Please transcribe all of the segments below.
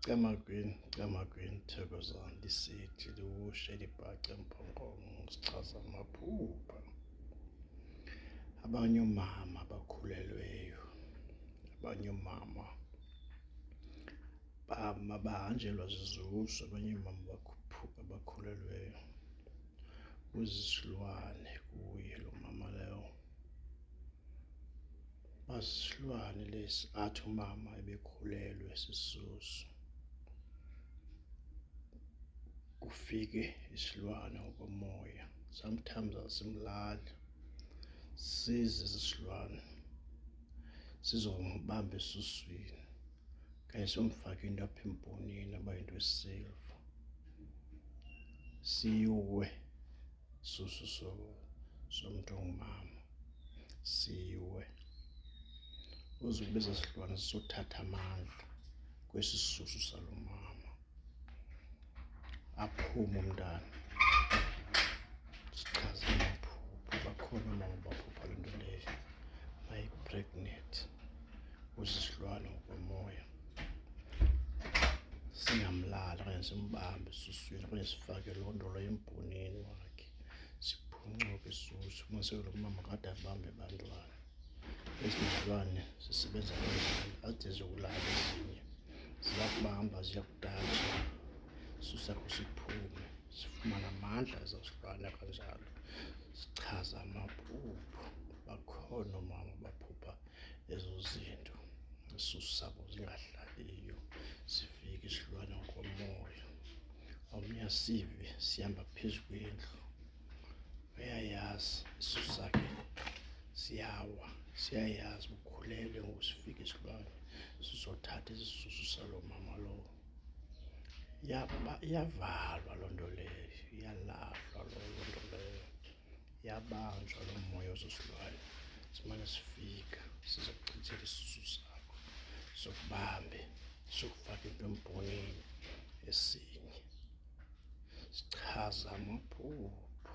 Camagwini, Camagwini, Thokozani, lisithi liwushe libhace empongongo sichaza amaphupha. Abanye oomama abakhulelweyo, abanye oomama bahanjelwa zizusu, abanye oomama abakhulelweyo kuzisilwane kuye lo mama leyo. Bazisilwane lesi athi umama ebekhulelwe sisusu kufike isilwane ngokomoya, sometimes asimlali, size esi silwane sizombamba esuswini okanye somfake into apha emponini aba yinto esilva, siwe susu somntu ongumama siwe. Uzukubiza silwane sisothatha amandla kwesi susu salo mama, aphume umntana. Sichaze amaphupho, bakhona oomama abaphupha loo nto leyo mayi-pregnant kuzisilwane ngokomoya singamlali okanye simbambe esuswini okanye sifake loo nto leyo embhoneni wakhe siphuncuke isusu. Ufumaniseke lo mama kade abambe abantwana. Ezi zilwane zisebenza kanjalo, azizukulala ezinye, ziyakubamba ziyakutatsha isisu sakho siphume. Sifumana amandla ezaa zilwane kanjalo. Sichaza amaphupho, bakhona oomama abaphupha ezo zinto isisu sabo zingahlaliyo, sifike isilwane ngokomoya. Omnye asive sihamba phezu kwendlu, uyayazi isisu sakhe siyawa, siyayazi ukhulelwe ngoku sifike isilwane sizothatha esi susu saloo mama lowo. Iyavalwa loo nto leyo, iyalahlwa loo nto leyo. Iyabanjwa loo moya weso silwane, simane sifika siza kuchithela isisu sakho, sokubambe sokufaka into embhoneni esinye. Sichaza amaphupho.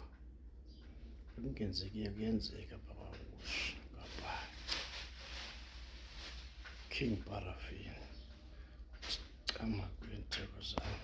Okungenzekiyo kuyenzeka baba kusha ngabhaca. King Paraffin, Camagwini, Thokozani.